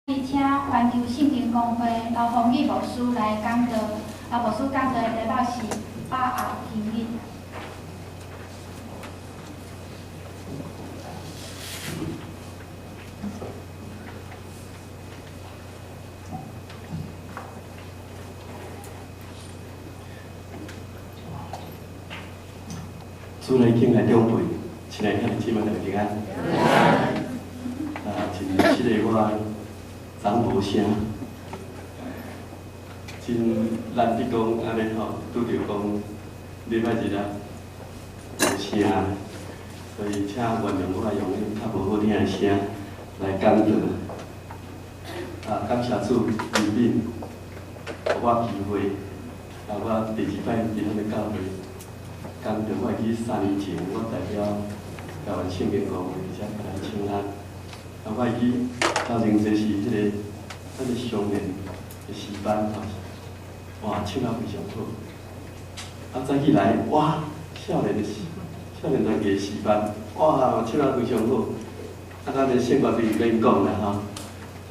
請環球聖經公會劉豐宇牧師來講道，劉牧師講道的題目是把握今日。主內敬愛長輩，親愛兄弟姊妹，大家平安。啊，真失禮我昨無聲，真難得講按呢吼，拄著講禮拜日啊無聲，所以請原諒我用彼較無好聽的聲來講道。啊，感謝主憐憫，予我機會，啊，我第二擺佇咱的教會講道，我會記3年前，我代表台灣聖經公會佇遮共咱請安。啊，我會記頭前這是彼个咱的上面的詩班吼，哇，唱得非常好。啊，早起來，哇，少年團體的詩班，哇，唱得非常好。啊，咱的聖歌隊免講啦吼，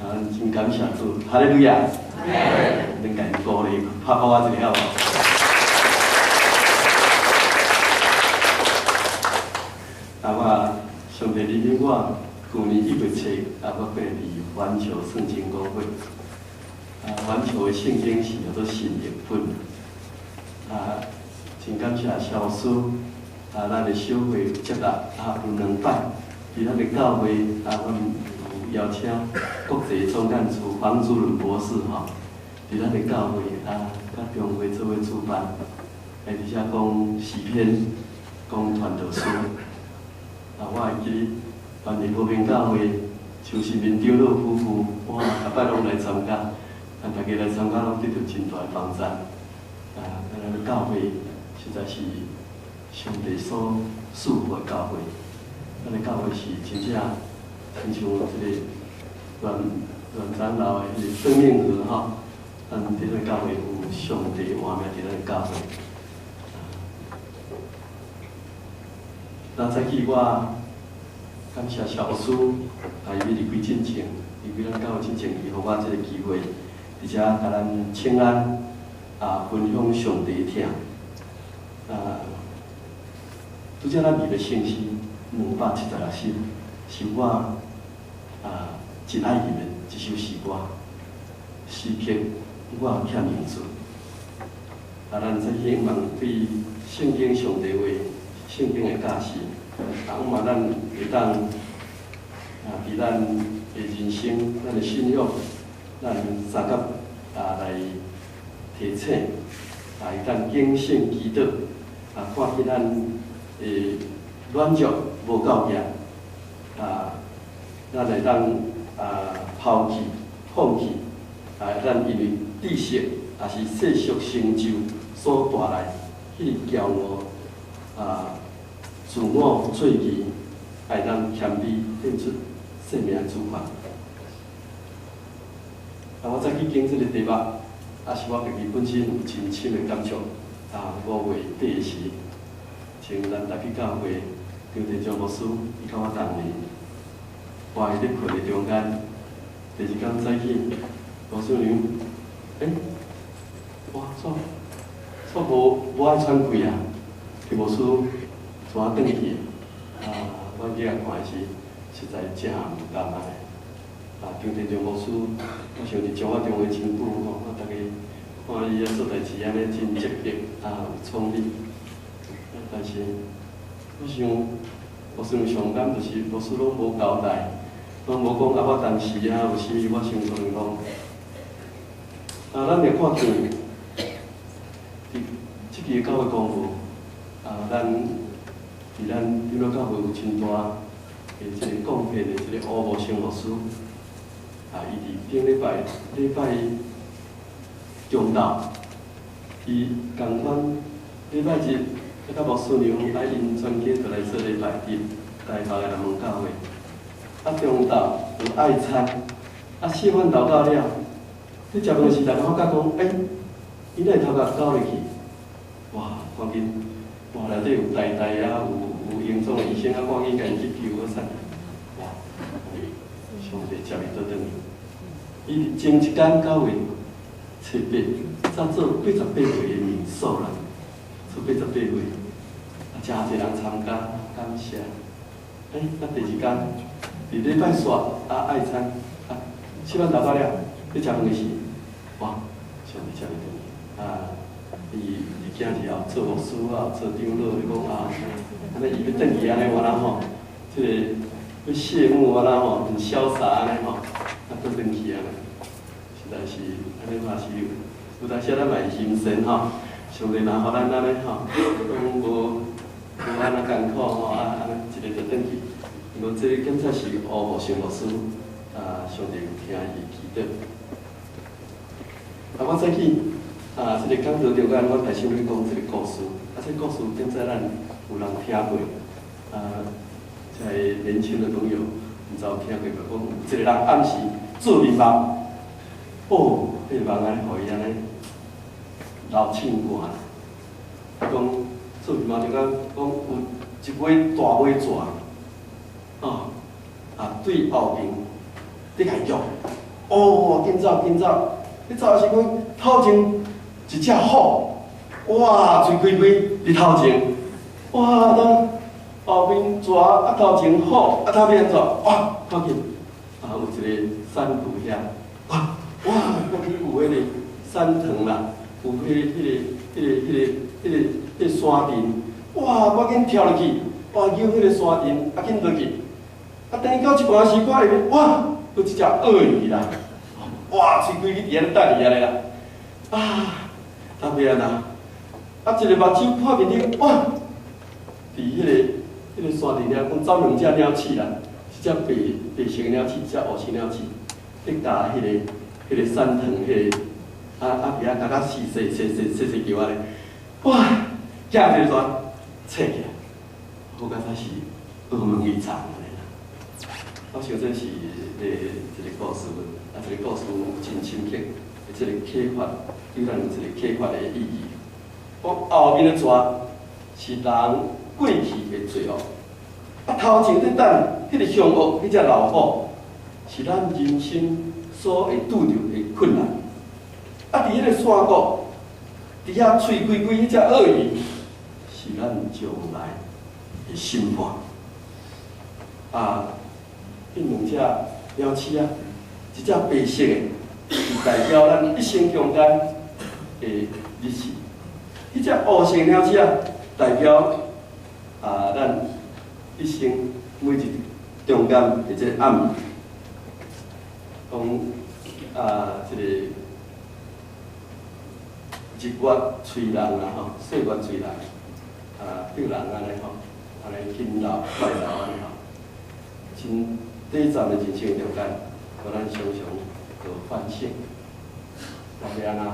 啊，真感謝主，哈利路亞。恁家己鼓勵，拍鼓仔一下好無？啊，我上帝憐憫我，舊年1月7，啊，我過佇環球聖經公會。啊，環球的聖經是叫做新譯本。啊，真感謝蕭師，啊，咱的小會接納，啊，有兩擺，佇咱的教會，啊，阮有邀請國際總幹事黃祖倫博士吼，佇咱的教會啊，佮中會做伙主辦，來佇遮講詩篇，講傳道書。啊，我會記萬里和平教會邱新民長老夫婦，哇，逐擺攏來參加，啊，大家來參加攏得著真大的幫助。啊，咱的教會實在是上帝所賜福的教會，咱的教會是真正親像這個阮阮長老的彼個生命河吼，咱佇這個教會有上帝活命佇咱的教會。那早起我感謝蕭牧師，啊，伊欲離開進前，離開咱教會進前，伊予我這個機會，佇遮共咱請安，啊，分享上帝疼。啊，拄才咱念的聖詩276首，是我啊真愛念的一首詩歌。時刻我欠饒恕。啊，咱這希望對聖經上帝話、聖經的教示，啊，向望咱會當啊，佇咱的人生、咱的信仰，咱相佮啊來提醒，啊，會當警醒祈禱，啊，看見咱的軟弱無夠額，啊，咱會當啊拋棄、放棄，啊，咱因為知識抑是世俗成就所帶來彼个驕傲啊、自我罪義，會當謙卑獻出生命的主權。啊，我早起揀這个題目，也是我家己本身有真深的感觸。啊，5月8時，像咱台北教會張地長牧師，伊佮我同年，我佇咧睏的中間，第二工早起，牧師娘，欸，哇，煞煞無無愛喘氣啊！張牧師怎啊轉去？啊，阮去遐看時，實在誠毋甘的。啊，張地長牧師，我想佇彰化中會真久吼，我逐家看伊啊做代誌按呢真積極，啊有創意。但是，我想，牧師上甘就是牧師攏無交代，攏無講啊，我當時啊有啥物，我想可能講，啊，咱會看見，佇這期的教會公報，啊，咱佇咱長老教會有真大的這個貢獻的這個吳無成牧師，啊，伊佇頂禮拜禮拜中晝，伊仝款禮拜日，佮牧師娘啊𪜶全家就來做禮拜佇台北的南門教會。啊，中晝有愛餐，啊，四番禱告了，佇食飯時，逐家發覺講，欸，伊哪會頭殼攪入去？哇，趕緊，哇，內底有台大啊，有榮總的醫生啊，趕緊共𪜶去救啊啥？哇，上帝接伊倒轉去。伊前一工九月七八，才做88歲的面數啦，做八十八歲，啊，誠濟人參加，感謝。欸，啊，第二工，佇禮拜四啊愛餐，啊，7班頭到了，咧食飯的時，哇，上帝接伊轉去，啊，伊伊今日後做牧師啊，做長老，你講啊，按呢伊欲轉去按呢，我若吼，這個欲謝幕我若吼，很瀟灑按呢吼，啊，閣轉去按呢，實在是按呢嘛是有，有當時咱嘛會心善吼，上帝若予咱按呢吼，攏無無按呢艱苦吼，啊，按呢一个就轉去。毋過這個檢查是烏牧師牧師，啊，上帝有聽伊祈禱。啊，我早起啊，這個講道中間，我開始欲講這個故事。啊，這個故事現在咱有人聽過，啊，這個年輕的朋友毋知有聽過無？講有一個人暗時做眠夢，哦，彼個夢按呢，予伊按呢流凊汗。伊講做眠夢中間講有一尾大尾蛇。哦，啊，對後爿咧共約，哦，緊走緊走，咧走的時陣，頭前一隻虎，哇，喙開開佇頭前，哇，當後面蛇，啊頭前虎，啊頭尾按怎？哇，看見啊有一個山谷遐，哇哇，看見有彼個山藤啦，有彼個山林，哇，趕緊跳入去，哇，搝彼個山林，啊緊落去。啊，等伊到一半時，看入面，哇，閣一隻鱷魚啦！哇，喙開開佇遐等伊按呢啦。啊，特別按怎？啊，一個目睭看面頂，哇，佇彼個山頂遐，講走兩隻鳥鼠啦，一隻白白色的鳥鼠，一隻烏色鳥鼠，咧咬彼個山藤，彼個啊啊佇遐咬甲細細細細細細球按呢，哇，寄一個蛇，切起來，好佳哉是學問伊藏按呢啦。我想這是一個故事，啊，這個故事有真深刻的這個啟發，對咱有一個啟發的意義。講後面的蛇是人過去的罪惡，啊，頭前咧等彼個兇惡，彼隻老虎，是咱人生所會拄著的困難。啊，佇彼個山谷，佇遐喙開開彼隻鱷魚，是咱將來的審判。啊，彼兩隻鳥鼠啊，一隻白色的，是代表咱一生中間的日子；彼隻烏色鳥鼠啊，代表啊咱一生每日中間的這個暗暝。講啊，這個日月催人啦吼，歲月催人，啊，叫人按呢吼，按呢勤勞快勞按呢吼，真短暫的人生中間，予咱常常著反省，特別按怎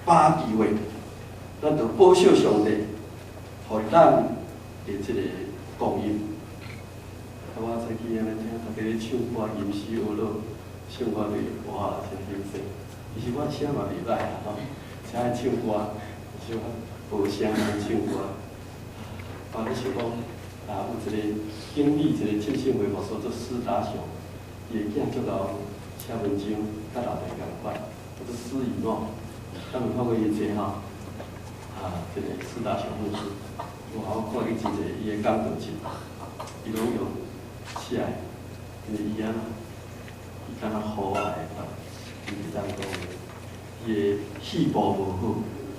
把握機會，咱著保守上帝，予咱的這個光陰。啊，我早起按呢聽大家咧唱歌，吟詩學樂，唱歌就哇真興奮。其實我聲嘛袂䆀啦吼，誠愛唱歌，小可無聲通唱歌。我咧想講，啊，有一個經理，一個浸信會牧師做施達雄，伊的囝足𠢕寫文章，佮老爸仝款，叫做施以諾。敢有看過伊這吼？啊，這個施達雄牧師，哇，我看伊真濟伊的講道集，伊攏用寫的，因為伊按怎，伊敢若好愛的，伊會當講伊的肺部無好，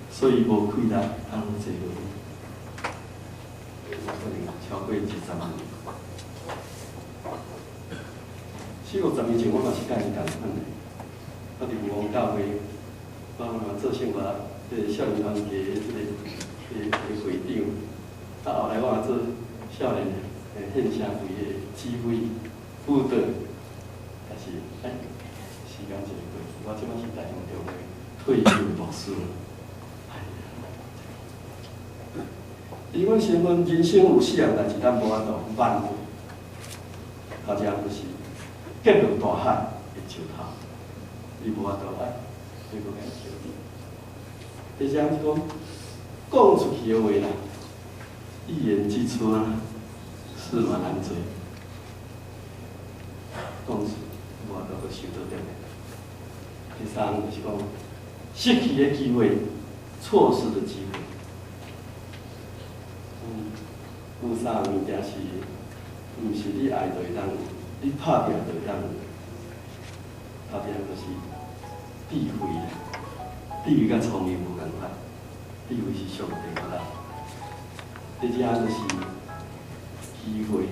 所以無氣力通坐輪椅。可能超過20年。四五十年前，我嘛是佮伊仝款的。我佇有王教會，我嘛做生活，這個少年團體的這個的的會長。啊，後來我嘛做少年的獻聲會的指揮輔導。但是，哎，時間一個過去，我這擺是台中中會退休的牧師。哎呀，因為身份人生有四項代誌，咱無法度挽回。頭一項就是跌落大海的石頭，你無法度愛，你閣共伊撿。第二項是講，講出去的話啦，一言既出啊，駟馬難追。講出無法度閣收倒轉來。第三就是講失去的機會，錯失的機會。有三个物件是，毋是你愛就會當有，你拍拚就會當有。頭一項就是智慧啦，智慧佮聰明無仝款，智慧是上帝予咱。第二項就是機會，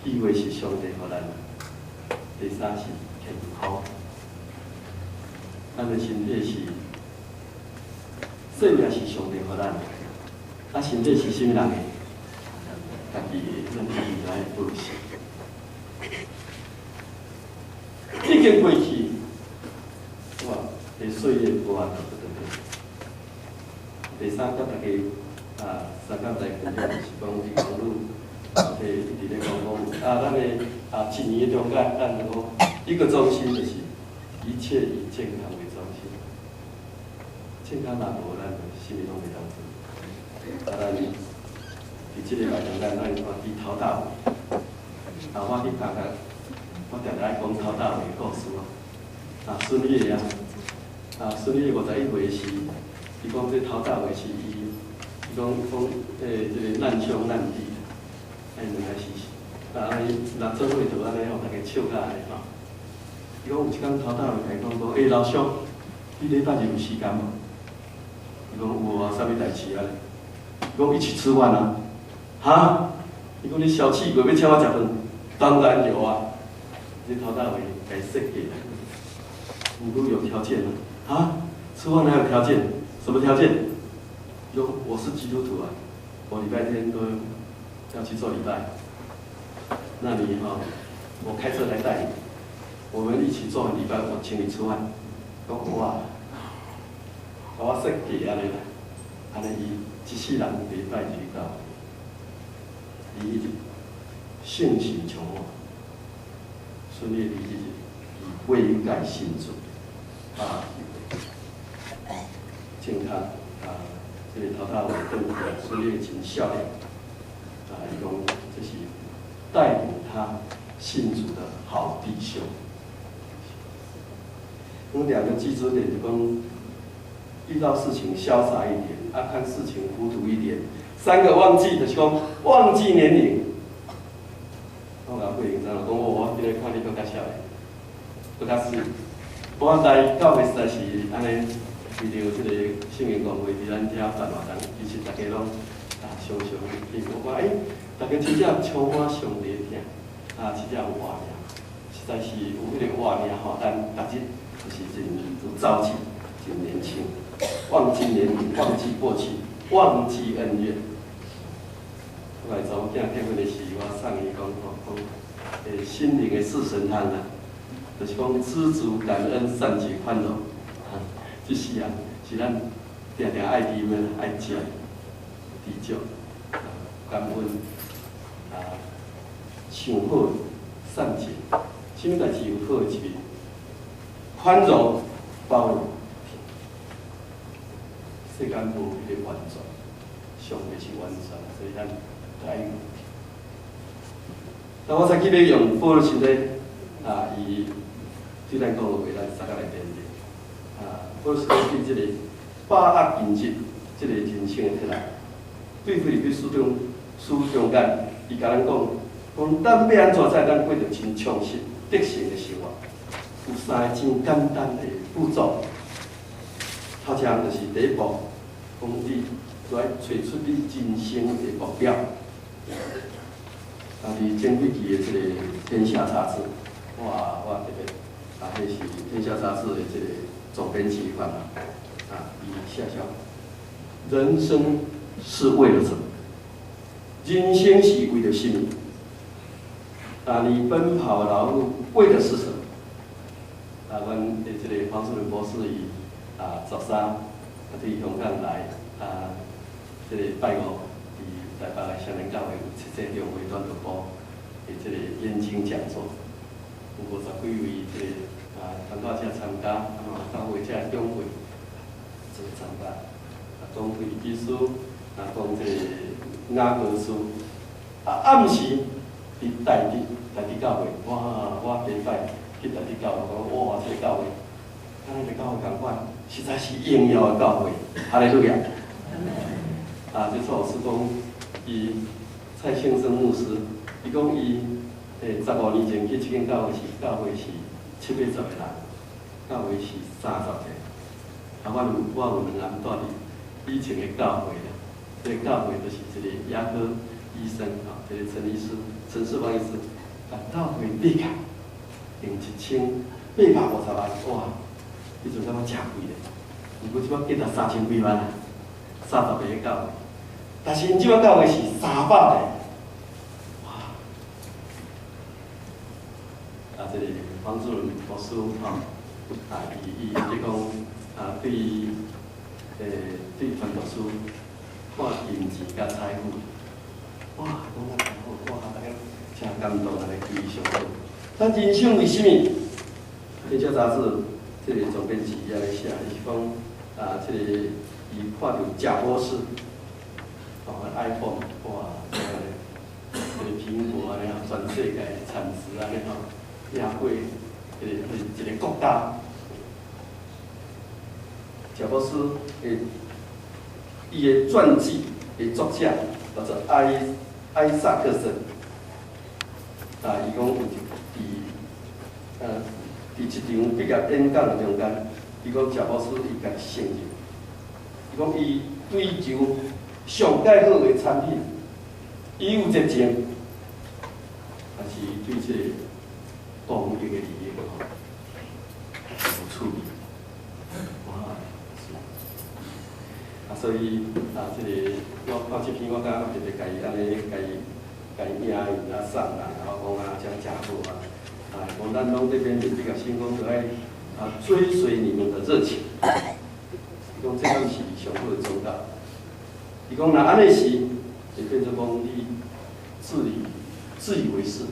機會是上帝予咱。第三是健康，咱的身體是生命是上帝予咱的，啊，身體是啥物人的？家己的，咱家己來保守。已經過去，哇，這歲月無法度閣轉來。第三，佮大家啊，三工來分享就是講，伊講你，一直咧講講啊，咱的啊，一年的中間，咱就講一個中心就是一切以健康為中心。健康若無，咱就啥物攏袂當做。啊，咱佇這個禮拜中間，咱看佇頭大尾，啊，我去感覺，我定定愛講頭大尾的故事啊。啊，孫女的啊，啊，孫女51歲時，伊講這頭大尾是伊，伊講講這個難兄難弟，哎，兩个是，啊，按呢，若做伙就按呢吼，大家笑甲按呢吼。伊講有一工頭大尾共伊講講，欸，老兄，你禮拜日有時間無？伊講有啊，啥物代誌啊？伊講一起吃飯啊？哈？伊講你小氣鬼，欲請我食飯？當然有啊！這頭大尾共伊設計啦，毋過有條件啊。哈？吃飯還有條件？什麼條件？伊講我是基督徒啊，我禮拜天都要去做禮拜。那你哈，我開車來帶你，我們一起做完禮拜，我請你吃飯。講哇，共我設計按呢啦，按呢伊一世人禮拜日到，伊彼日聖神充滿，順利佇彼日伊悔改信主，啊，健康啊，這個頭頭尾轉去順利真少年，啊，伊講這是帶領他信主的好弟兄。講兩個基準點，就講遇到事情瀟灑一點，啊，看事情糊塗一點。三個忘記就是講忘記年齡。我共慧玲怎講？我今日看你閣較少年，閣較媠。我來教會實在是按呢，為著這個聖靈公會佇咱遮辦活動，其實大家攏啊常常去，我看欸，大家真正充滿上帝的疼，啊，真正有活力，實在是有彼个活力吼，咱逐日就是真有朝氣，真年輕。忘記年齡，忘記過去，忘記恩怨。我來查某囝結婚的時，我送伊講吼，講心靈的四神湯啊，就是講知足、感恩、善解、寬容，啊，這四項是咱定定愛啉的、愛食的。知足、感恩、啊，想好、善解，啥物代誌有好的一面，寬容、包容。世間無彼个完全，上帝是完全，所以咱愛有。那我才記得用保羅時咧，啊，伊對咱講的話，咱三個來連結。啊，保羅對這個把握今日這個人生的體力，對腓立比書中書中間，伊共咱講，講咱欲按怎才會當過著真充實、得勝的生活？有三个真簡單的步驟。頭一項就是第一步，講你著愛揣出你人生的目標。啊，佇前幾期的這個《天下雜誌》，哇，我特別啊，彼是《天下雜誌》的這個總編輯範啊，啊，伊寫啥？人生是為了什麼？人生是為了什麼？啊，你奔跑勞碌為的是什麼？啊，阮的這個黃淑倫博士伊啊，13啊對香港來啊，這個拜五佇台北的雙連教會有七世中會傳道部的這個研經講座，有50幾位這個啊傳道者參加，啊嘛教會者長輩做參加，啊講腓立比書，啊講這個雅歌書，啊暗時佇台中台中教會，哇！我第一擺去台中教會，講哇，這個教會在是榮耀的教會，哈利路亞！啊，這蔡老師講，伊蔡先生牧師，伊講伊15年前去這間教會時，教會是七八十個人，教會是30個。啊，我有兩暗住佇以前的教會啦，這個教會就是一個牙科醫生，吼，一個陳醫師，陳世芳醫師，啊，教會買起，用1850萬，哇！彼陣感覺誠貴咧，毋過這擺價值3000幾萬啊，30個教會，但是𪜶這擺教會是300個，哇！啊，這個黃主任牧師吼，啊，伊咧講啊，對傳道書看金錢佮財富，哇，講啊真好，哇，大家誠感動，按呢歸上好。咱人生為啥物？天下雜誌這個總編輯伊按呢寫，伊是講啊，這個伊看著賈伯斯，哦，iPhone，哇，這個蘋果按呢吼，全世界產值按呢吼，贏過一個國家。賈伯斯的伊的傳記的作者叫做埃薩克森，啊，伊講有一佇一場畢業演講的中間，伊講賈伯斯伊家己承認，伊講伊追求上蓋好的產品，伊有熱情，但是伊對這個公益的利益吼無趣味，哇，是啊，所以啊，這個我看這篇我感覺特別共伊按呢，共伊迎伊啊送啦，我講啊，這樣誠好啊，啊，講咱攏這邊比較成功，就愛啊追隨你們的熱情。伊講這敢是上好的宗教。伊講若按呢是，會變做講你自以為是，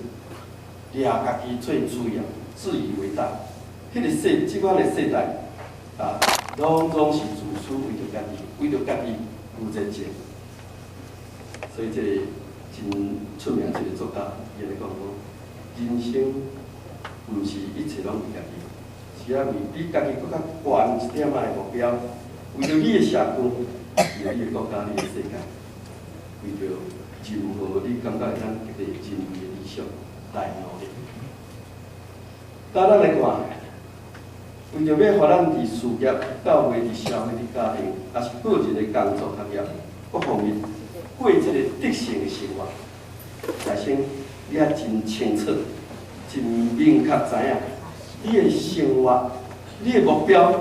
掠家己做主要，自以為大。彼個世，這款的世代啊，攏總是自私，為著家己，為著家己有熱情。所以這個真出名一個作家，伊按呢講講，人生毋是一切攏為家己，是愛為比家己閣較懸一點仔的目標，為著你的社區，為著你的國家、你的世界，為著任何你感覺會當得到人類的理想來努力。當咱來看，為著欲予咱佇事業、教會、佇社會、佇家庭，抑是個人的工作、學業各方面，過這個得勝的生活，首先你愛真清楚、真明確知影，你的生活、你的目標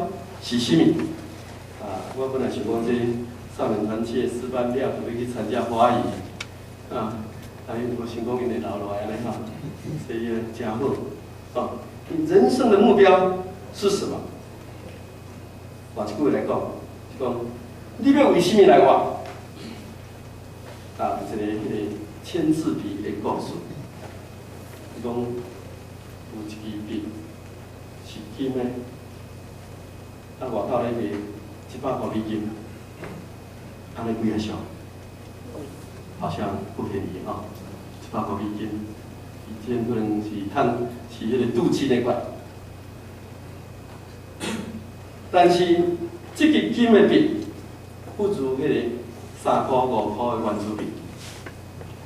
是啥物？啊，我本來想講這少年團契的詩班了，就欲去參加華語，啊，但是我想講𪜶會留落來按呢吼，所以誠好，哦，你人生的目標是什麼？換一句話來講，是講你欲為啥物來活？啊，有一個彼個簽字筆的故事，伊講有一支筆是金的，啊，外口咧賣100箍美金，按呢幾仔俗？好像不便宜吼，一百箍美金，以前可能是趁是彼個鍍金的款，但是這支金的筆不如彼個3箍5箍的原子筆，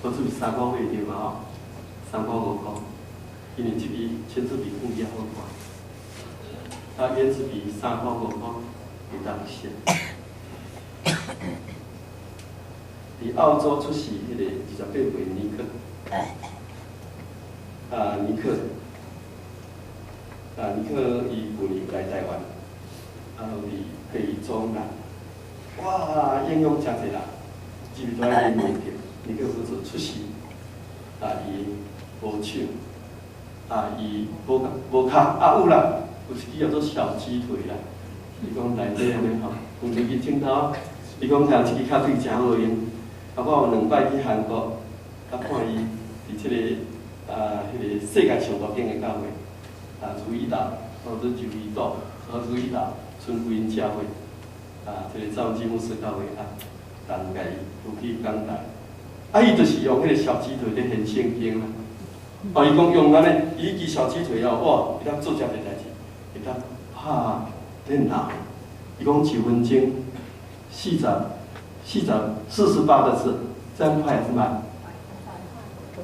原子筆3箍買著嘛吼，3箍5箍，因為這支簽字筆放較好看，啊，原子筆3箍5箍會當寫。佇澳洲出世彼個28歲尼克，啊，尼克，啊，尼克伊舊年來台灣，啊，佇北中南，哇，影響誠濟人，入來因問題，尼克夫子出世，啊，伊無手，啊，伊無跤，啊有啦，有一支叫做小雞腿啦，伊講內底按呢吼，有一支鏡頭，伊講聽這支跤腿誠好用。啊，我有兩擺去韓國，啊，看伊佇這個啊，彼個世界上大間的教會，啊，如意島，或者如意島，啊，如意島春福音教會，啊，這個趙文基牧師教會啊，人共伊有去講台，啊，伊就是用彼個小雞腿咧現聖經啦。哦，伊講用按呢，伊彼支小雞腿哦，哇，會當做遮濟代誌，會當拍電腦，伊講一分鐘四十48個字，這樣快還是慢？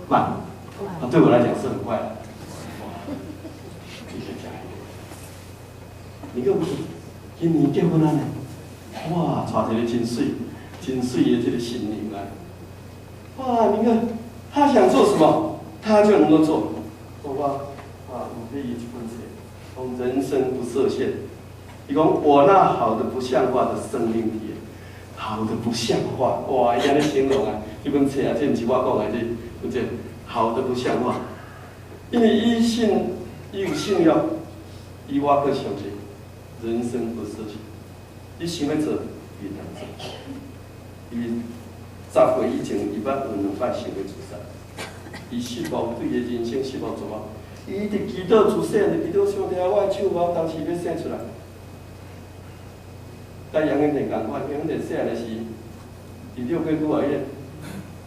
慢。啊，對我來講是很快。繼續講。你個今年結婚啊呢？哇，娶一個真媠、真媠的這個新娘啊！哇，你看他想做什麼，他就能夠做。我啊，有買伊一本冊，講人生不設限。伊講我那好的不像話的生命體驗，好的不像話，哇！伊按呢形容啊，這本冊啊，這毋是我講的，這好的不像話。因為伊信，伊有信仰，伊活過上帝，人生不設限。伊想欲做，伊會當做。伊10歲以前，伊捌有兩擺想欲自殺，伊失望，對伊的人生失望絕望。伊一直祈禱，自細漢就祈禱上帝啊，我的手我當時欲生出來。佮楊恩典仝款，楊恩典細漢的時，佇6個月孤兒院，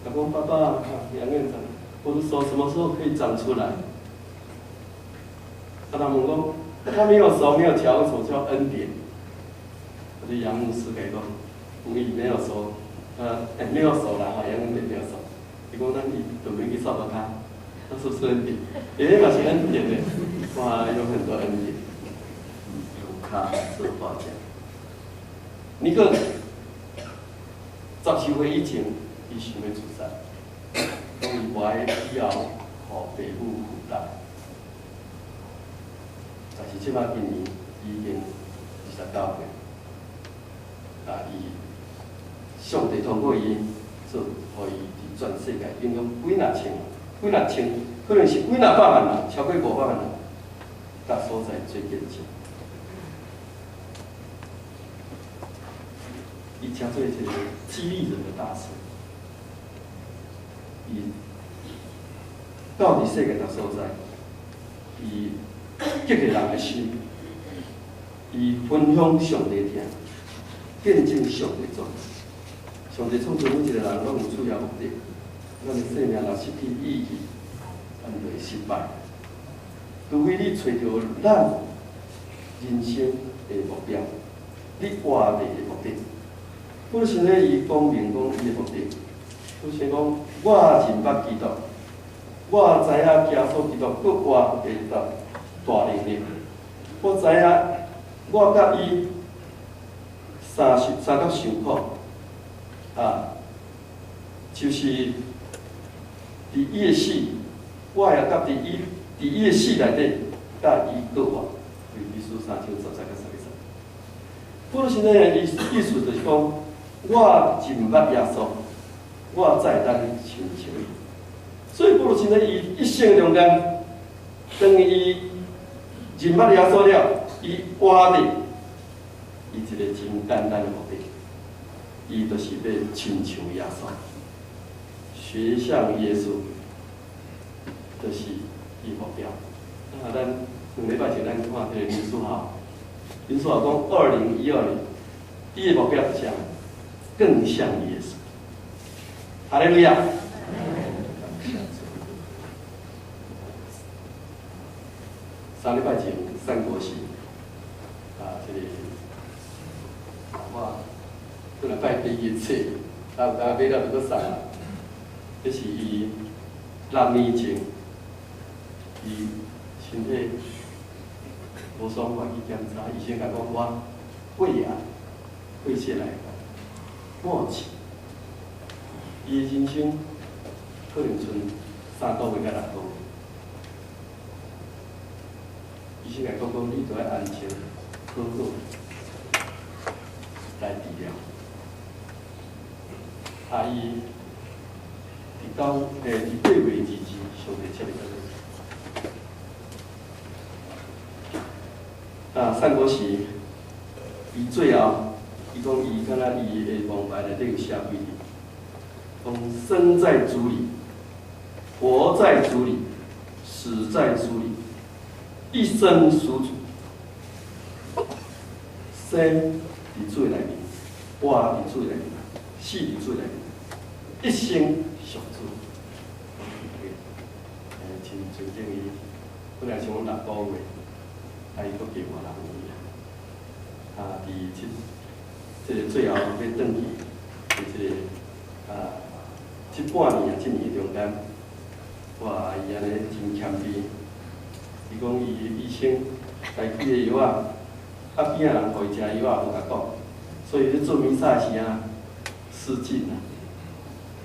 伊講爸爸，楊院長，我的手什麼時候可以長出來？啊，他問講，他沒有手沒有腳，為什麼叫恩典？我就楊牧師共伊講，因為沒有手，沒有手啦，哈，楊恩典沒有手。伊講，咱伊準備去掃把跤，那是不是恩典？欸，嘛是恩典呢，哇，有很多恩典。盧卡這話講。尼個12歲以前，伊想欲自殺，講伊無愛以後予父母負擔。但是這擺今年已經29歲，啊，伊上帝通過伊做，予伊佇全世界影響幾若千、幾若千，可能是幾若百萬人，超過500萬人，佮所在做見證。伊成做一個激勵人的大師，伊到佇世界逐所在，伊激勵人的心，伊分享上帝疼，見證上帝作。上帝創造每一個人攏有主要目的，咱的生命若失去意義，咱就會失敗。除非你揣著咱人生的目標，你活著的目的。保羅神伊講明講伊的目的，保羅講我認捌基督，我知影耶穌基督閣活的大能力，我知影我佮伊相佮受苦，啊，就是佇伊的死，我也佮佇伊的死內底，佮伊閣活，腓立比書3章10節到11節。保羅神的意思就是講，我認捌耶穌，我才會當親像伊。所以保羅神伊一生中間，當伊認捌耶穌了，伊活著，伊一個真簡單的目的，伊就是欲親像耶穌，學像耶穌，就是伊目標。啊，咱2禮拜前咱看彼個林書豪，林書豪講2012年，伊的目標是啥？更像耶穌。哈利路亞。3禮拜前，三國時，啊，這個我過來拜第一個冊，啊，有當買了就閣送啦。這是伊6年前，伊身體無爽快去檢查，醫生共講我肺癌，肺腺癌末期。伊的人生可能賰3個月佮6個月。醫生共講講，你著愛安靜，好好來治療。啊，伊佇佇8月22，上帝接伊轉去。啊，三國時，伊最後，伊講伊敢若伊的王牌內底有寫幾字，講生在主裡，活在主裡，死在主裡，一生屬主。生佇主內面，活佇主內面，死佇主內面，一生屬主。真尊敬伊，本來想講6個月，啊，伊閣加活6年。啊，佇這個最後欲轉去，佇這個這半年啊，這年中間，哇，伊按呢真謙卑。伊講伊醫生共伊開的藥仔，啊邊仔人予伊食的藥仔無共講，所以咧做彌撒時啊，失禁啊，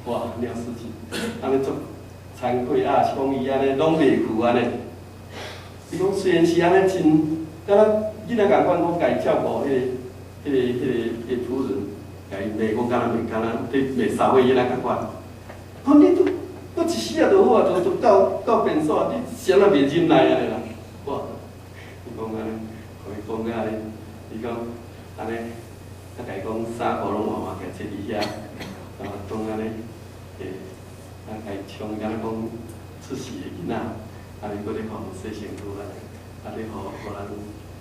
哇，了失禁，按呢足慚愧啊，是講伊按呢攏袂去按呢。伊講雖然是按呢真，敢若囡仔仝款講共伊照顧彼個僕人，共伊罵講敢若罵敢若佇罵撒會囡仔仝款。講你都閣一時仔就好啊，就到便所啊，你啥物袂忍耐按呢啦？哇！伊講按呢，予伊講甲按呢，伊講按呢，啊共伊講衫褲攏換換起來，坐佇遐，啊講按呢，啊共伊唱敢若講出世的囡仔，按呢閣咧予阮洗身軀按呢，啊咧予咱，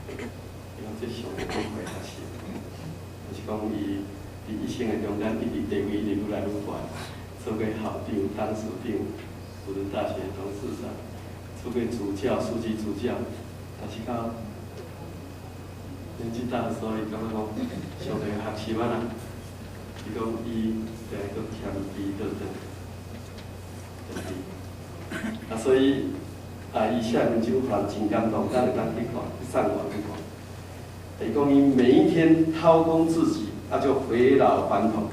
伊講這上帝講話較實，就是講伊佇一生的中間一直地位一直愈來愈懸，做過校長、董事長、輔仁大學董事長，做過主教、書記主教，但是到年紀大的時候，伊感覺講上帝學習按怎，伊講伊就愛閣謙卑倒轉，轉去。啊，所以啊，伊寫文章予人真感動，咱會當去看，去上網去看。伊講伊每一天掏空自己，啊，就回老還童，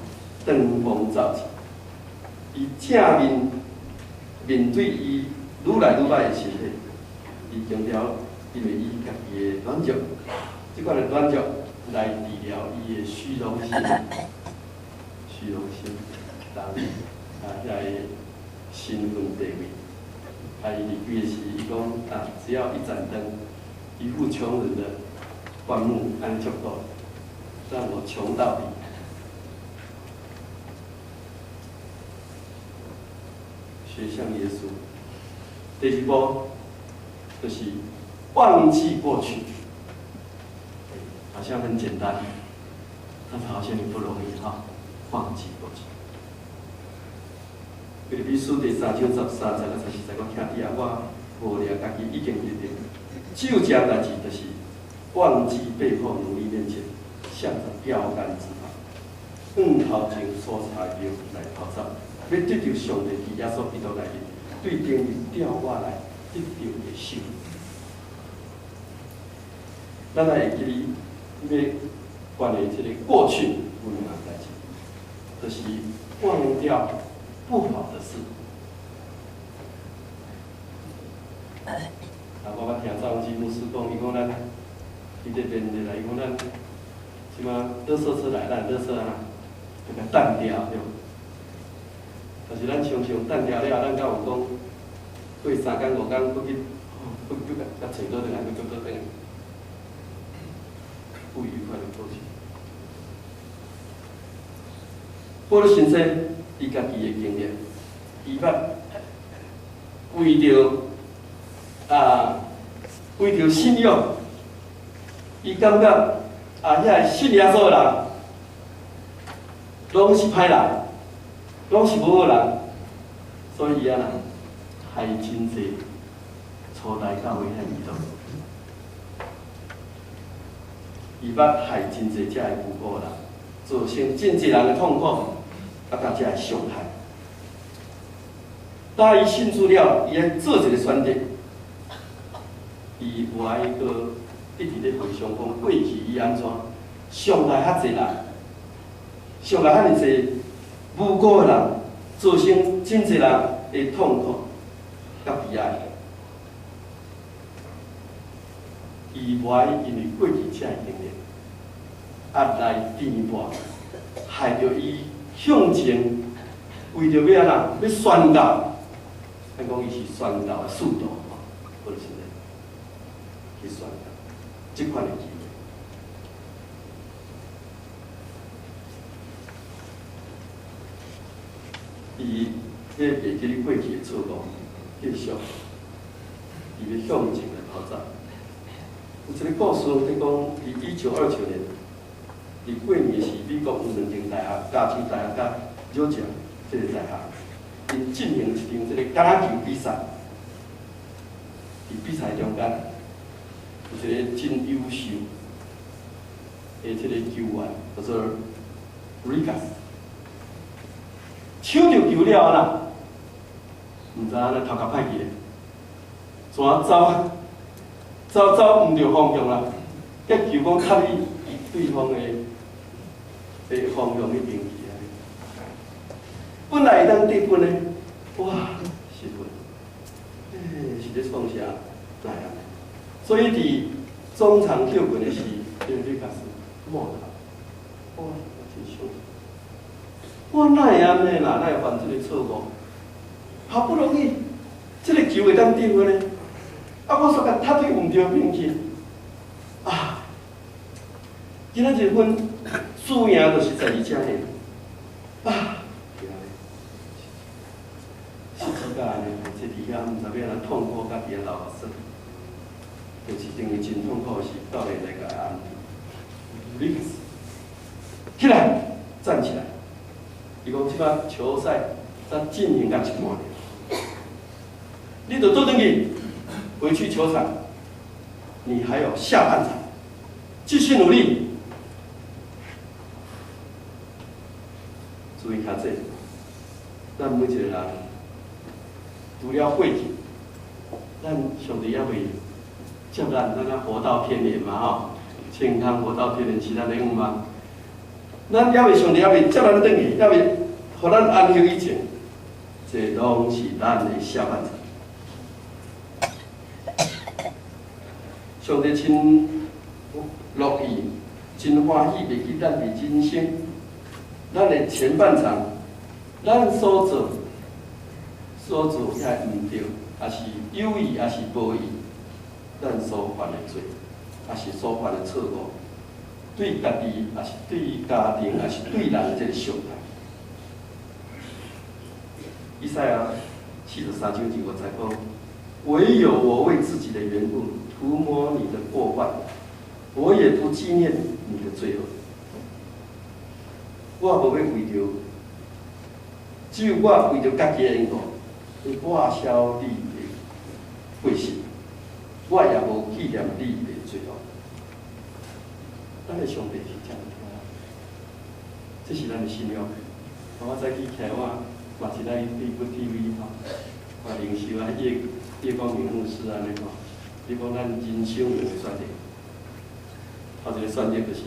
登峰造極。伊正面面對伊愈來愈歹的身體，伊強調因為伊家己的軟弱，這款的軟弱來治療伊的虛榮心，虛榮心，人啊遐个身份地位，啊伊離開的時，伊講啊，只要一盞燈，一副窮人的棺木，按呢足夠，讓我窮到底。學像耶穌。第二步就是忘記過去，好像很簡單，但是好像也不容易哈。忘記過去。腓立比書第三章13節到14節，講兄弟啊，我無掠家己已經得著，就這代誌就是忘記背後，努力面前，向著標杆直跑，向頭前所差的來逃走。欲得著上帝佇耶穌基督內面，對天日召我來得著的賞。咱來會記得，欲關於這個過去有兩項代誌，就是忘掉不好的事。啊，我捌聽趙永基牧師講，伊講咱，伊佇面對來，伊講咱，這馬垃圾車來，咱垃圾啊，就共擲掉，對無？但是咱常常擲掉了，咱敢有講過三工五工，閣去，閣閣共揣倒轉來，閣閣倒轉來，不愉快的過去。保祿神師伊家己的經驗，伊捌為著信仰，伊感覺啊，遐個信耶穌的人，攏是歹人，攏是無好人，所以伊按怎害真濟初代教會遐異端，伊捌害真濟遮個無辜人，造成真濟人的痛苦，啊，佮遮個傷害。當伊信主了，伊愛做一個選擇，伊無愛閣一直咧回想講過去伊按怎傷害遐濟人，傷害遐爾濟無辜的人，造成真濟人的痛苦佮悲哀。伊無愛因為過去這个經歷，啊來填補，害著伊向前，為著欲按怎欲宣告，咱講伊是宣告的使徒吼，或者是咧去宣告這款的機會。伊咧袂記得過去的錯誤，繼續伊欲向前來逃走。有一個故事，佇講，佇1929年，佇過年時，美國有兩間大學，加州大學佮紐澤這個大學，𪜶進行一場這個橄欖球比賽。佇比賽中間，有一個真優秀的的這個球員叫做 Rigas，搶著球了啦，毋知按怎頭殼歹去咧，怎走走走毋著方向啦，結球講踢去對方的的方向彼邊去啊！本來會當得分的，哇，失分，欸，是咧創啥？來啊！所以佇終場歇困的時，這個 Rigas 摸頭，哇，真傷心。我哪會按呢啦？哪會犯這個錯誤？好不容易，這個球會當得分呢，啊，我煞共踢去毋著邊去，啊！今仔日分輸贏就是在佇遮爾，啊！失志甲按呢，坐佇遐毋知欲按怎痛苦，佮佇遐流目屎，就是等於真痛苦的是教練來共安慰，Rigas，起來，站起來。伊講這擺球賽才進行到一半，你著倒轉去，回去球場，你還有下半場，繼續努力。注意較濟，咱每一個人除了血氣，咱上帝猶未接咱，咱啊活到天年嘛吼，健康活到天年是咱的願望。咱猶未上帝猶未接咱轉去，猶未予咱安息以前，這攏是咱的下半場。上帝真樂意、真歡喜，袂記咱佇人生，咱的前半場，咱所做、所做遐毋對，抑是有意，抑是無意，咱所犯的罪，抑是所犯的錯誤，對家己，抑是對家庭，抑是對人的這個傷害。以賽亞43章25節講：唯有我為自己的緣故塗抹你的過犯，我也不紀念你的罪惡。我無欲為著，只有我為著家己的緣故，去抹消你的過失，我也無紀念你的罪惡。咱的上帝是這樣聽，這是咱的信仰。我早起起來，我嘛是來對 TV 吼，我靈修啊，葉葉光明牧師按呢吼，你講咱人生有兩個選擇，頭一個選擇就是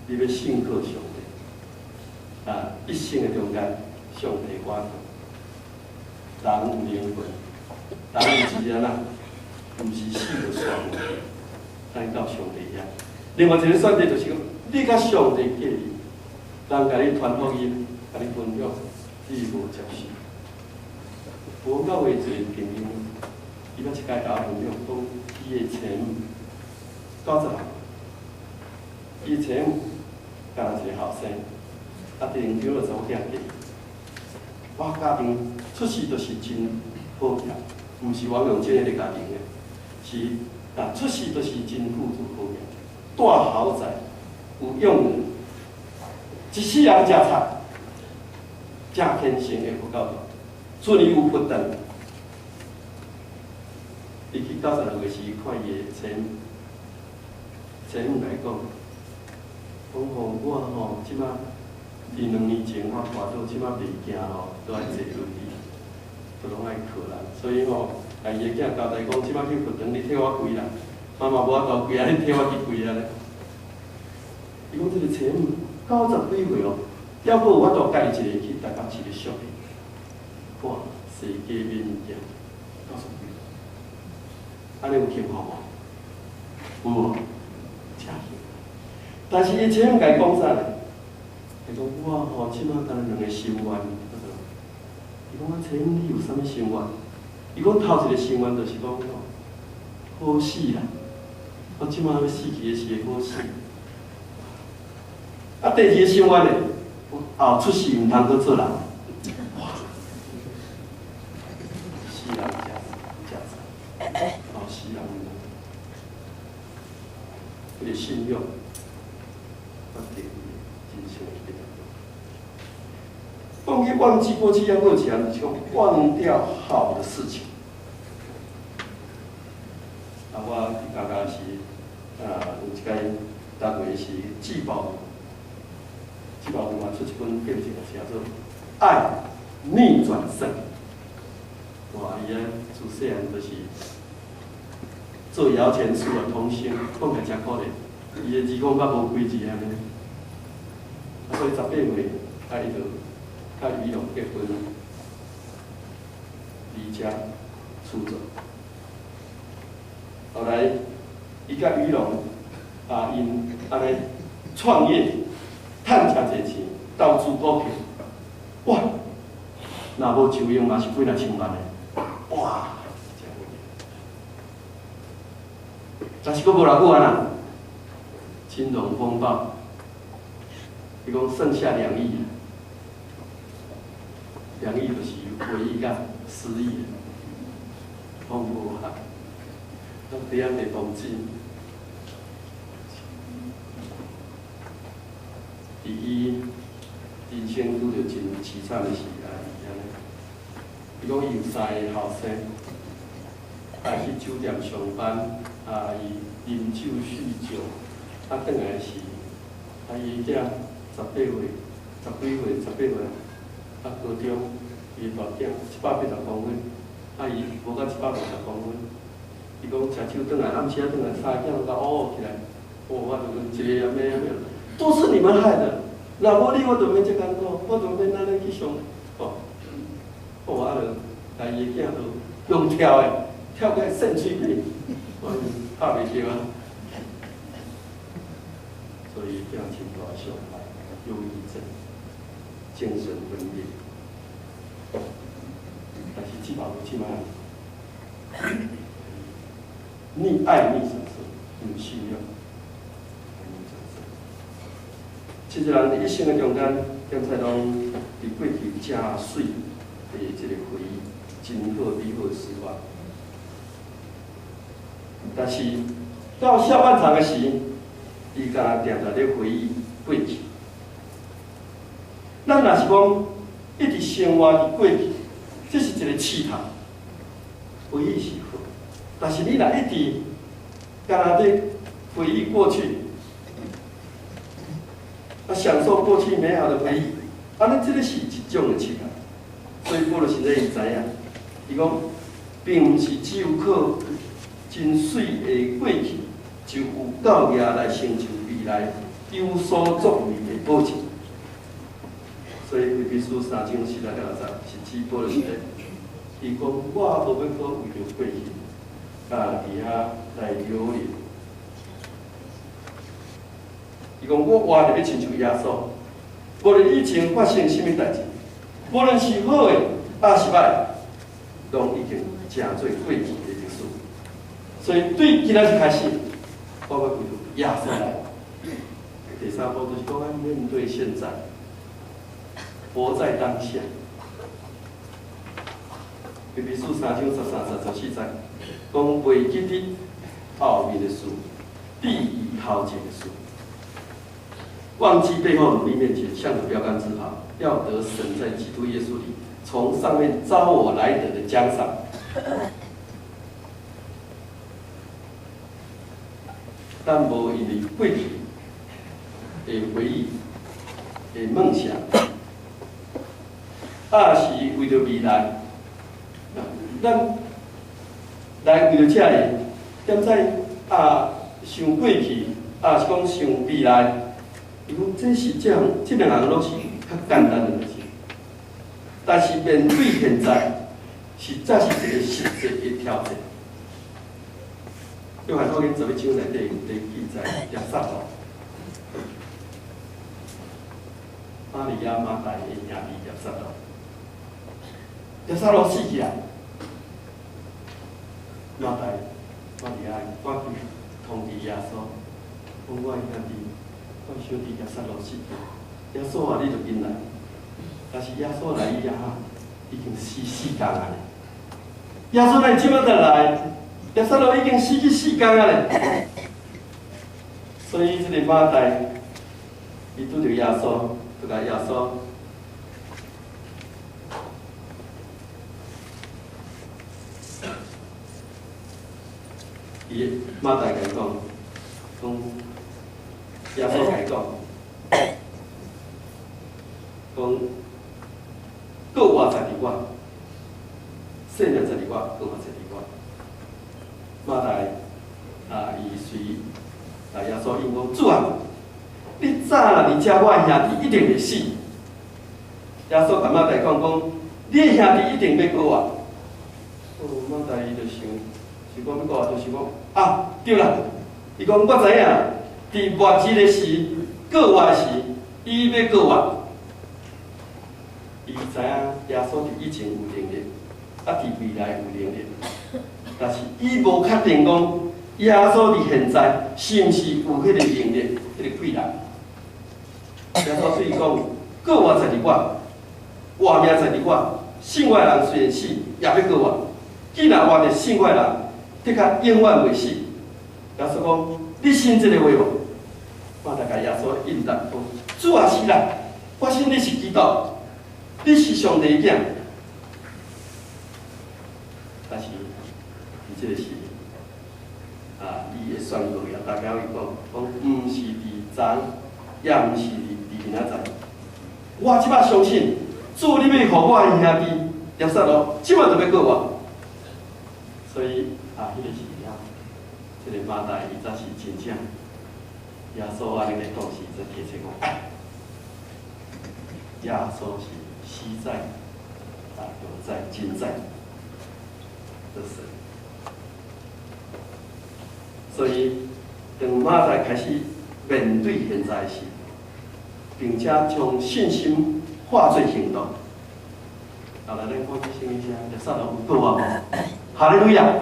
你欲信靠上帝，啊，一生的中間，上帝我人有靈魂，人有一日啊，毋是死就煞，咱到上帝遐。另外一個選擇就是講，你佮上帝隔離，人共你傳福音，共你分享，你無接受。無教會一個朋友，伊捌一擺共我分享，講伊的前母90歲，伊的前母敢若一個後生，啊，突然叫了查某囝嫁。我家庭出世就是真好額，毋是王永慶彼个家庭的，是啊，出世就是真富足好額，住豪宅，有養母，一世人食菜，食虔誠的佛教徒，出年有佛誕。伊去96歲時，看伊的前前母來講，講吼我吼這擺佇2年前我跋倒，這擺袂行路，都愛坐輪椅，都攏愛靠人，所以吼，共伊的囝交代講，這擺去佛堂，你替我跪啦，媽媽無法度跪啊，你替我去跪啊咧。伊講這個前母90幾歲哦，抑閣有法度家己一个去台北市咧shopping，哇，踅街買物件，90幾歲，按呢有幸福無？有無？誠幸福。但是伊前母共伊講啥咧？伊講我吼，這擺干焦兩个心願，伊講我前母你有啥物心願？伊講頭一个心願就是講吼，好死啦！我這擺欲死去的時會好死。啊，第二个心願咧，我後出世毋通閣做人。哇！死人誠誠慘，哦，死人毋通。彼个信仰，決定人生的結局。講起忘記過去，抑閣有一項就是講忘掉好的事情。啊，我佇加拿是啊，有一擺单位是志保，志保嘛出一本见证，写做《爱逆转胜》。哇！伊啊自细汉就是做摇钱树啊，童星，讲起来诚可怜。伊的字讲较无规矩按呢，啊，所以18岁，啊，伊就佮余龙结婚，离家出走。后来，伊佮余龙啊，𪜶按呢创业，趁诚济钱，投资股票，哇！若无抽佣嘛是几若千万的，哇！真有但是阁无偌久啊，金融风暴，伊讲剩下两亿，两亿就是回忆佮失忆，拢无啊，拢伫遐卖房子。伫伊人生拄著真凄惨的时啊，伊按呢。伊讲伊有三个后生，啊去酒店上班，啊伊啉酒酗酒，啊转来时，啊伊囝18岁，十几岁，18岁，啊高中，伊大囝180公分，啊伊无到180公分，伊讲食酒转来，暗时仔转来，三个囝拢共乌乌起来，哦，我就讲一个啊咩咩，都是你们害的，若无你我就免这艰苦，我就免按呢去上，哦。哦，啊，就共伊的囝就用跳的，跳过扇喙边，我拍袂著啊。所以囝真大伤害，忧郁症、精神分裂。但是这摆有这摆，你爱你所说，毋是了，爱你所说。这个人一生的中间，检测拢伫过去诚媠的这个回忆，真好美好的时光。但是到下半场的时，伊敢若定定咧回忆过去。咱若是讲一直生活伫过去，这是一个试探。回忆是好，但是你若一直敢若咧回忆过去，啊，享受过去美好的回忆，按呢，这个是一种的试探。所以保罗实在伊知影，伊讲，并毋是只有靠真媠的过去，就有够额来成就未来有所作为的保证。所以腓立比书3章16到6节是指保罗实在，伊讲我无欲阁为著过去，啊，伫遐来留恋。伊讲我活著欲亲像耶稣，无论以前发生啥物代志，无论是好的，抑是歹，拢已经成做过去的历史。所以对今仔日开始，我欲为著耶稣来。第三步就是讲，咱面对现在，活在当下。腓立比书3章13节14节，讲袂记得后面的事，只以头前的事。忘记背后，努力面前，向着标杆直跑，要得神在基督耶稣里从上面召我來得的獎賞。咱無因為過去的回憶、的夢想，抑是為著未來，咱來為著這个，踮在啊想過去，抑是講想未來。伊講這是這樣，這兩項攏是較簡單的代志，但是面對現在，實在是一個實際的挑戰。約翰福音11章內底有咧記載耶撒羅，瑪利亞馬大的兄弟耶撒羅，耶撒羅死去啊，馬大瑪利亞趕緊通知耶穌，講我的兄弟。我小弟耶撒羅死去，耶穌啊，你著緊來。但是耶穌來以後，已經死4工啊！耶穌來這擺才來，耶撒羅已經死去四工啊咧。所以這個馬大，伊拄著耶穌，就共耶穌伊馬大共伊講，講。耶穌共伊講，講閣活在佇我，生命在佇我，閣活在佇我。馬大啊，伊隨啊耶穌應講：主啊，你早若佇遮，我的兄弟一定袂死。耶穌共馬大講講，你的兄弟一定欲閣活。哦，馬大伊就想，是講欲閣活，就是講啊，對啦。伊講我知影，佇末日的時，閣活的時，伊欲閣活。伊知影耶穌佇以前有能力，啊，佇未來有能力，但是伊無確定講耶穌佇現在是毋是有彼個能力、彼個貴人。耶穌對伊講：閣活在佇我，活命在佇我，信我的人雖然死，也欲閣活。既若活著信我的人，的確永遠袂死。耶穌講：你信這个話無？馬大共耶穌應答講：主啊，是啦，我信你是基督，你是上帝的囝。但是，佇這个時，啊，伊的宣告也大家會講，講毋是佇昨，也毋是佇明仔載。我這擺相信，主你欲予我的兄弟拉撒路，這擺就欲閣活。所以啊，彼個時了，這个馬大伊才是真正耶穌按呢來講時，才提醒講，耶穌是實在啊，永在今在的神。所以，當馬大開始面對現在時，並且將信心化做行動。啊，來，咱看這聖經寫，拉撒路有閣活無？哈利路亞！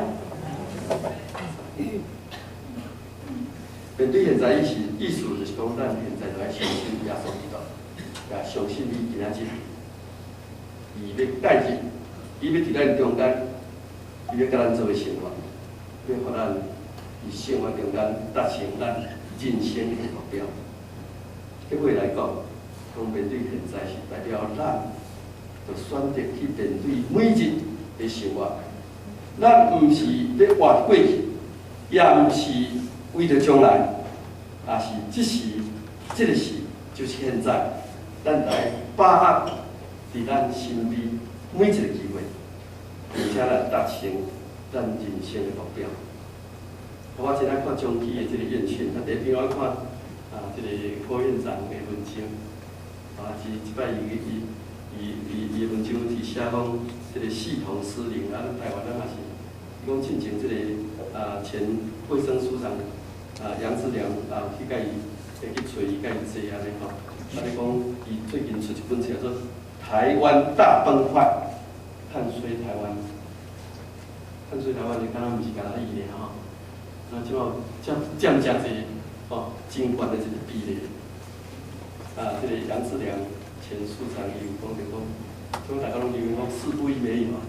面對現在意思就是講，咱現在就愛相信耶穌基督，也相信伊今仔日，伊欲介入，伊欲佇咱中間，伊欲共咱做伙生活，欲予咱佇生活中間達成咱人生的目標。結尾來講，講面對現在是代表咱，就選擇去面對每日的生活。咱毋是咧活過去，也毋是為著將來，也是這時、這个時，就是現在，咱來把握佇咱身邊每一个機會，並且來達成咱人生的目標。我真愛看中基的這个院訊，啊，第一篇我看啊，這个郭院長的文章，啊，這這擺伊伊伊伊伊的文章佇寫講這个系統失靈，啊，咱台灣咱嘛是，伊講進前這个啊前衛生署長啊楊志良啊去共伊會去揣伊共伊坐按呢吼，啊咧講伊最近出一本冊叫做《台灣大崩壞》，看衰台灣，看衰台灣就敢若毋是敢若伊爾吼。啊，這擺佔佔誠濟吼，真懸的一個比例。啊，這個楊志良前署長伊有講著講，這擺大家攏認為講四不一沒有啊。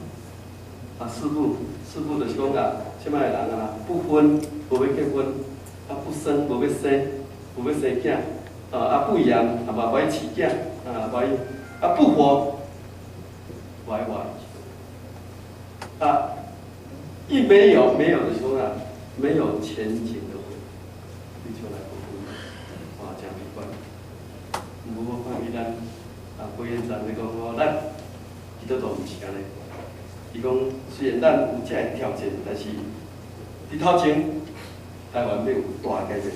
啊，四不，四不就是講啊，這擺的人啊，不婚，無欲結婚；啊，不生，無欲生，無欲生囝；啊，啊不養，啊嘛無愛飼囝；啊，無愛，啊不活，無愛活。啊，一沒有，沒有就是講啊，沒有前景的活，你像來不婚，哇，誠悲觀。毋過我看見咱啊，郭院長咧講講，咱基督徒毋是按呢。伊講雖然咱有這个挑戰，但是佇頭前台灣欲有大的改變。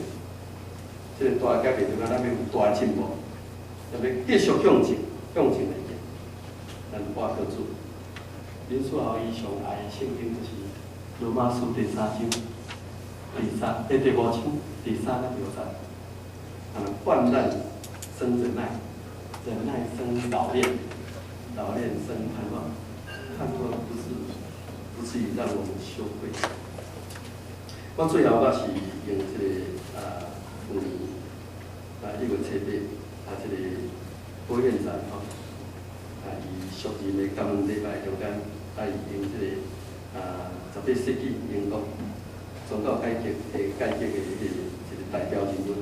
這个大的改變就講咱欲有大的進步，欲繼續向前，向前來行。咱倚靠主。林書豪伊上愛的聖經就是羅馬書第三章。第三，第五章第三佮第五節，啊，患難生忍耐，忍耐生老練，老練生盼望，盼望不至於讓我們羞愧。我最後我是用這個啊，舊年啊1月7日啊，這個郭院長吼，啊，伊續任的感恩禮拜中間，啊，伊用這個啊18世紀英國宗教改革的一個代表人物，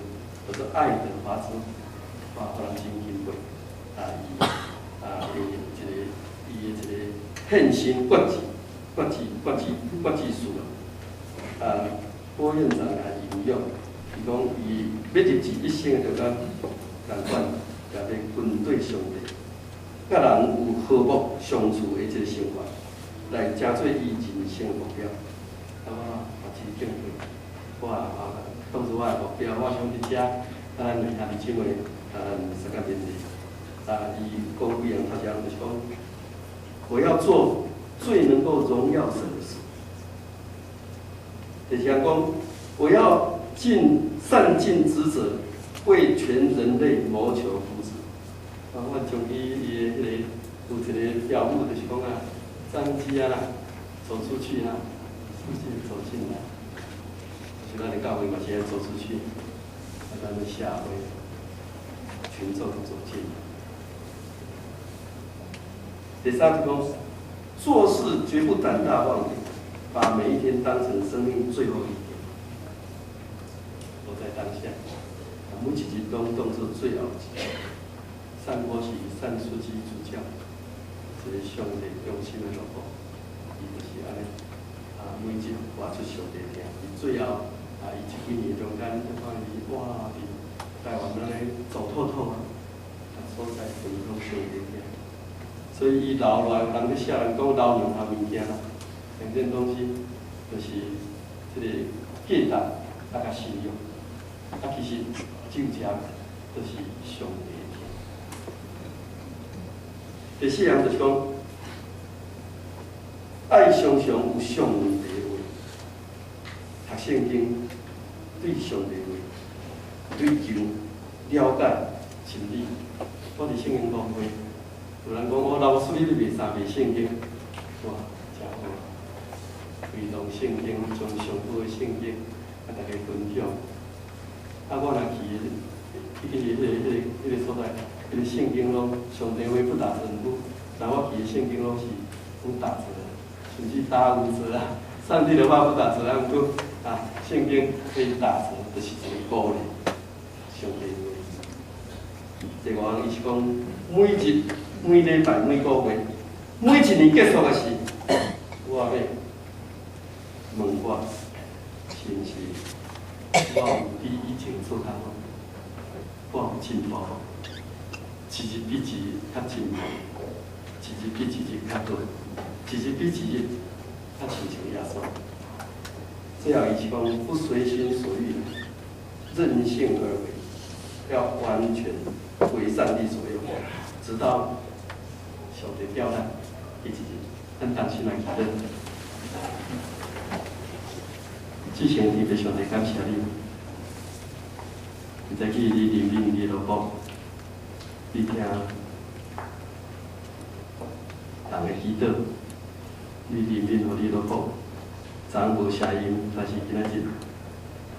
叫做愛德華茲，哇，予人真欽佩。啊，伊啊，用一个伊的一個獻身決志、決志、決志、決志書啊。啊，郭院長也引用伊講伊欲入這一生的中間，仝款也欲跟綴上帝，佮人有和睦相處的這个生活，來成做伊人生的目標。啊，我嘛真敬佩，我啊當做我的目標，我想佇遮，咱兩兄弟姊妹，啊，相共勉勵。啊，伊講幾樣，頭一項就是講，我要做最能夠榮耀神的事。第二項講，我要善盡職責，為全人類謀求福祉。啊，我將伊伊的彼個有一個標語，就是講啊，商機啊，走出去啊，世界走進來。就是咱的教會嘛是愛走出去，啊，咱的社會群眾走進來。第三就講，做事絕不膽大妄為，把每一天當成生命最後一天，活在當下，每一日攏當做最後一日。單博士、單書記主教，一個上帝忠心的奴僕，伊就是按呢，啊，每日活出上帝疼。伊最後啊，伊這幾年中間，你看伊哇，佇台灣按呢走透透啊，啊，所在分享上帝疼。所以伊留落來，有人咧寫人講留兩項物件啦，兩件東西，就是這個價值啊，佮信仰。啊，其實只有這個，就是上帝疼。第四項就是講，愛常常有上帝話，讀聖經對上帝話，追求了解真理。我佇聖經公會，有人講我老師你賣啥賣聖經？哇，誠好，推動聖經，將上好的聖經共大家分享。啊，我若去彼个所在，彼个聖經攏上帝話不打折，毋過，但我去的聖經攏是攏打折，甚至打五折啊！上帝的話不打折啊，毋過啊，聖經可以打折，就是一個鼓勵。上帝話。第五項伊是講，每日、每禮拜、每個月、每一年結束的時，我欲問我，是毋是我有比以前做較好？我有進步，一日比一日較進步，一日比一日較好，一日比一日較親像耶穌。最後伊是講不隨心所欲，任性而為，要完全為上帝所用，直到上帝調咱一日，咱同心來祈禱。至聖天父上帝，感謝你。毋知去你憐憫你奴僕，你聽人的祈禱，你憐憫予你奴僕，昨昏無聲音，但是今仔日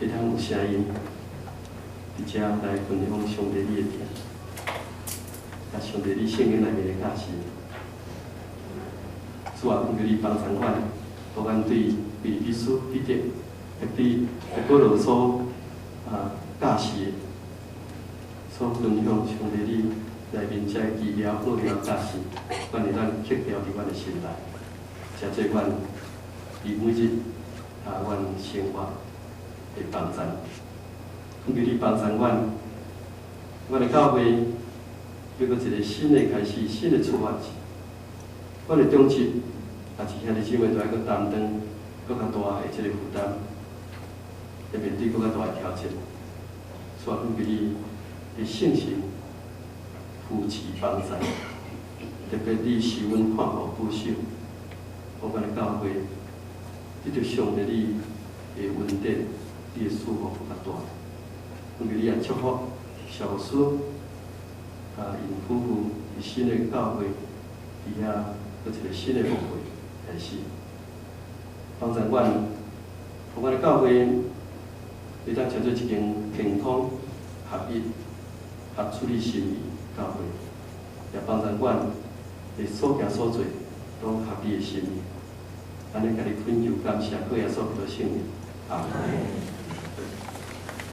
會通有聲音，佇遮來分享上帝你的疼，啊，上帝你聖經內面的教示，主啊，懇求你幫助阮，予阮對腓立比書彼得，對保羅所啊教示的，所分享上帝你內面這奇妙奧妙教示，願意咱刻牢佇阮的心內，成做阮佇每日啊，阮生活的幫助。懇求你幫助阮，阮的教會欲閣一個新的開始，新的出發。阮的長執也是兄弟姊妹都愛閣擔當閣較大的這個負擔，會面對閣較大的挑戰。所以懇求你的信心扶持幫助，特別你是阮看顧保守，予阮的教會得著上帝你的恩典，你的祝福閣較大。懇求你也祝福蕭牧師啊，𪜶夫婦佇新的教會佇遐閣一個新的牧會開始，幫助阮，予阮的教會會當成做一間健康、合一、合主你心意教會，也幫助阮佇所行所做攏合你的心意。按呢共你懇求感謝，靠耶穌基督聖名，阿門。